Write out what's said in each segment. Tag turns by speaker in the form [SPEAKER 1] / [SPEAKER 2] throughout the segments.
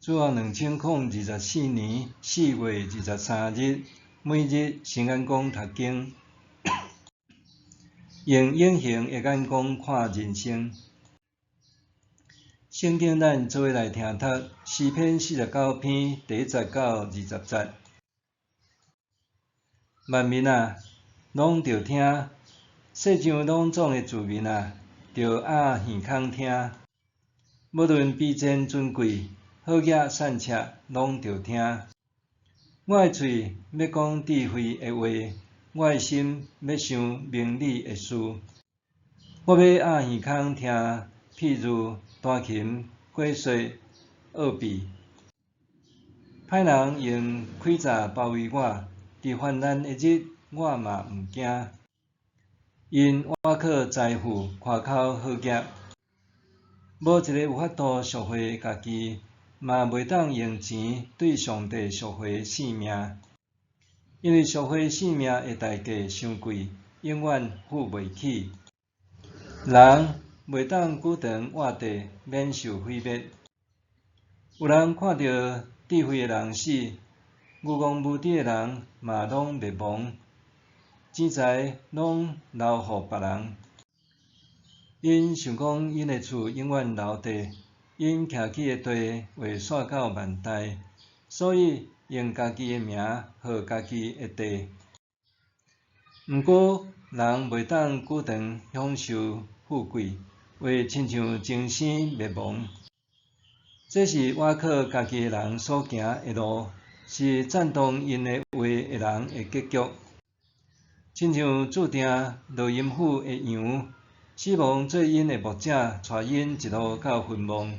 [SPEAKER 1] 主後2024年4月23日，每日新眼光讀經，用永恆的眼光看人生。聖經咱做伙來聽讀詩篇49篇第一節到20節。萬民啊，攏著聽；世上攏總的住民啊，著掩耳孔聽。無論卑賤尊貴，好額散赤，攏著聽。我的喙欲講智慧的話，我的心欲想明理的事。我欲掩耳孔聽，譬如彈琴解說奧秘。歹人用詭詐包圍我，佇患難的日，我嘛毋驚。𪜶倚靠財富，誇口好業。無一个有法度贖回家己，嘛袂當用錢對上帝贖回性命，因為贖回性命的代價傷貴，永遠付袂起。人袂當久長活地，免受毀滅。有人看著智慧的人死，愚戇無知的人嘛攏滅亡，錢財攏留予別人。𪜶想講𪜶的厝永遠留地，𪜶徛起的地會紲到萬代，所以用家己的名號家己的地。毋過人袂當久長享受富貴，會親像精生滅亡。這是倚靠家己的人所行的路，是贊同𪜶的話的人的結局。親像注定落陰府的羊，死亡做𪜶的牧者，帶𪜶一路到墳墓。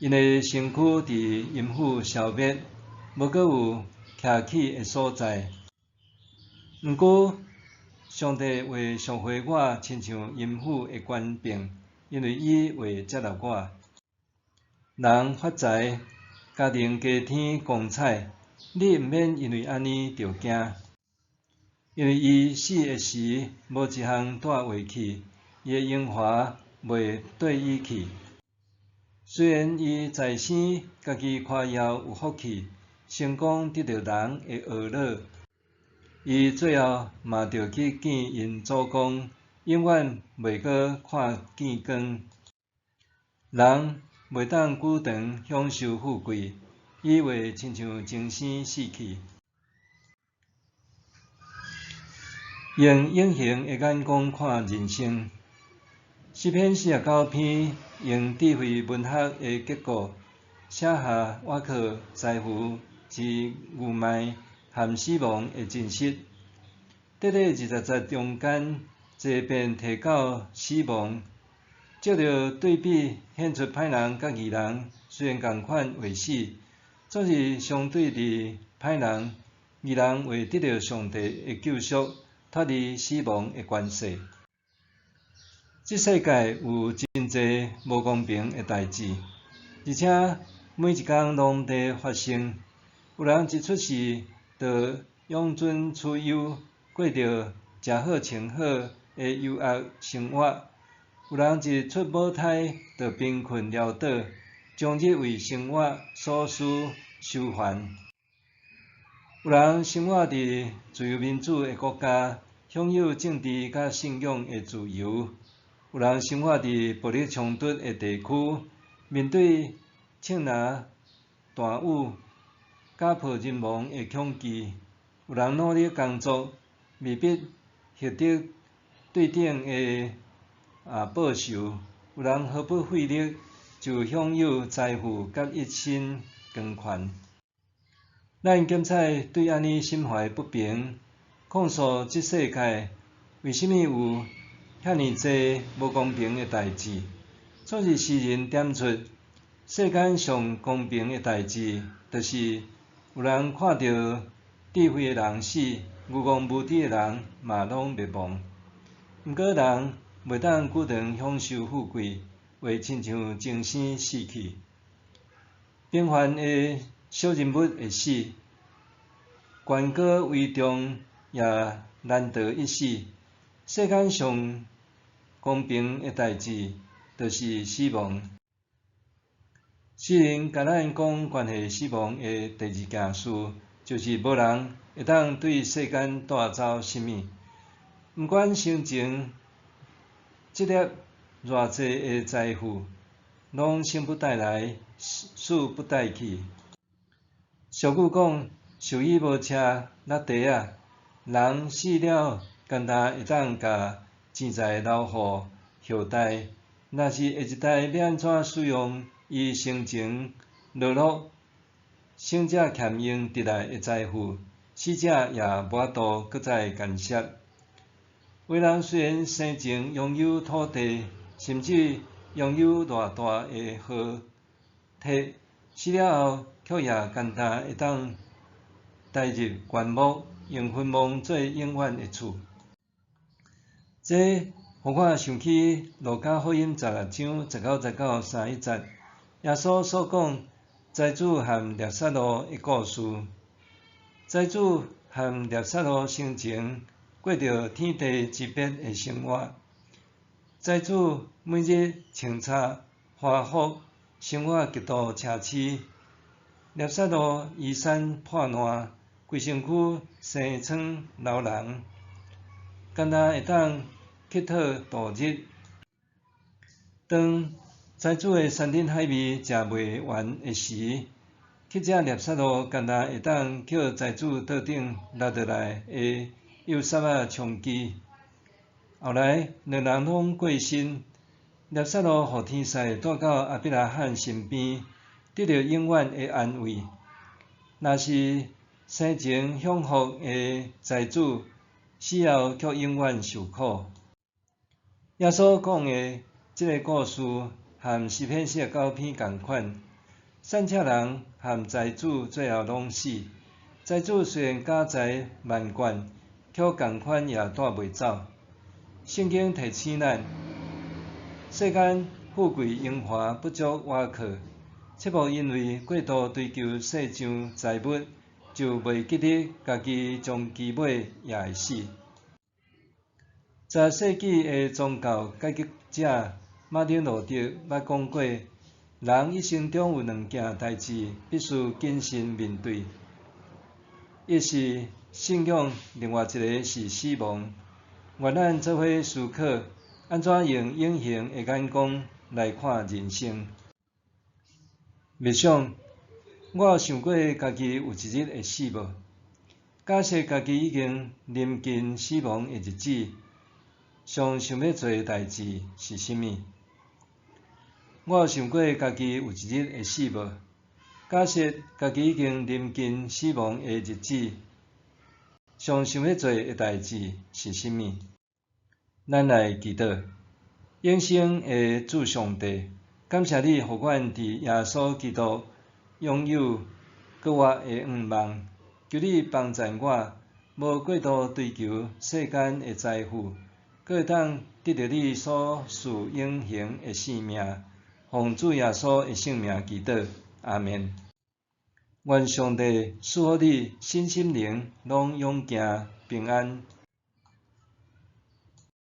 [SPEAKER 1] 𪜶的身軀佇陰府消滅，無閣有徛起的所在。毋過，上帝會贖回我，親像陰府的權柄，因為伊會接納我。人發財，家庭加添光彩，你毋免因為按呢就驚。因為伊死的時，無一項帶話去，伊的榮華袂綴伊去。雖然伊在生，家己誇耀有福氣，成功得著人的呵咾，伊最後嘛著去見𪜶祖公，永遠袂閣看見光。人袂當久長享受富貴，伊會親像精生死去。用永恆的眼光看人生。詩篇49篇用智慧文學的結構，寫下倚靠財富之愚昧和死亡的真實。短短20節中間，濟遍提到死亡，藉著對比顯出歹人佮義人雖然仝款會死，總是相對佇歹人，義人會得著上帝的救贖，脫離死亡的權勢。這世界有真濟無公平的代誌，而且每一工攏佇發生。有人一出世就養尊處優，過著食好穿好的優渥生活；有人一出母胎就貧困潦倒，終日為生活所需愁煩。有人生活佇自由民主的國家，享有政治佮信仰的自由；有人生活佇暴力衝突的地區，面對槍林彈雨、家破人亡的恐懼；有人努力工作，未必獲得對等的報酬；有人毫不費力就享有財富佮一身光環。咱檢採對按呢心懷不平，控訴這世界為啥物有遐爾濟無公平的代誌？總是詩人點出世間上公平的代誌，就是有人看著智慧的人死，愚戇無知的人嘛攏滅亡。毋過人袂當久長享受富貴，會親像精生死去。平凡的小人物會死，權高位重也難逃一死。世間上公平的代誌，就是死亡。詩詩人共咱講關係死亡的第二件事，就是無人會當對世間帶走啥物。毋管生前積累偌濟的財富，攏生不帶來，死不帶去。俗語講，壽與無車落地仔，人死了，干焦會當共錢財留予後代。若是下一代欲按怎使用伊生前勞碌、省吃儉用得來的財富，死者也無法度閣再干涉。有人雖然生前擁有土地，甚至擁有偌大的荷體，死了後卻也干焦會當帶入棺木，用墳墓做永遠的厝。這予我想起路加福音16章19節到31節，耶穌所講財主和拉撒路的故事。財主和拉撒路生前過著天地之別的生活。財主每日穿插華服，生活極度奢侈；拉撒路衣衫破爛，規身軀生瘡流膿，干焦會當乞討度日。當財主的山珍海味食袂完的時，乞食拉撒路干焦會當抾財主桌頂落落來的幼屑仔充飢。後來兩人攏過身，拉撒路予天使帶到亞伯拉罕身邊，得著永遠的安慰。若是生前享福的財主，死後卻永遠受苦。耶穌講的這个故事，和詩篇49篇仝款。散赤人和財主最後攏死。財主雖然家財萬貫，卻仝款也帶袂走。聖經提醒咱，世間富貴榮華不足倚靠，切莫因為過度追求世上財物，就袂記得家己終其尾也會死。10世紀的宗教改革者馬丁路德捌講過，人一生中有兩件代誌必須謹慎面對，一是信仰，另外一个是死亡。願咱做伙思考，按怎用永恆的眼光來看人生。默想，我有想過家己有一日會死無？假設家己已經臨近死亡的日子，上想欲做的代誌是啥物？我有想過家己有一日會死無？假設家己已經臨近死亡的日子，上想欲做的代誌是啥物？咱來祈禱，永生的主上帝，感謝你予阮佇耶穌基督擁有閣活的向望，求你幫贊我，無過度追求世間的財富，閣會當得著你所賜永恆的生命。奉主耶穌的聖名祈禱，阿們。願上帝賜予你身心靈攏勇健平安。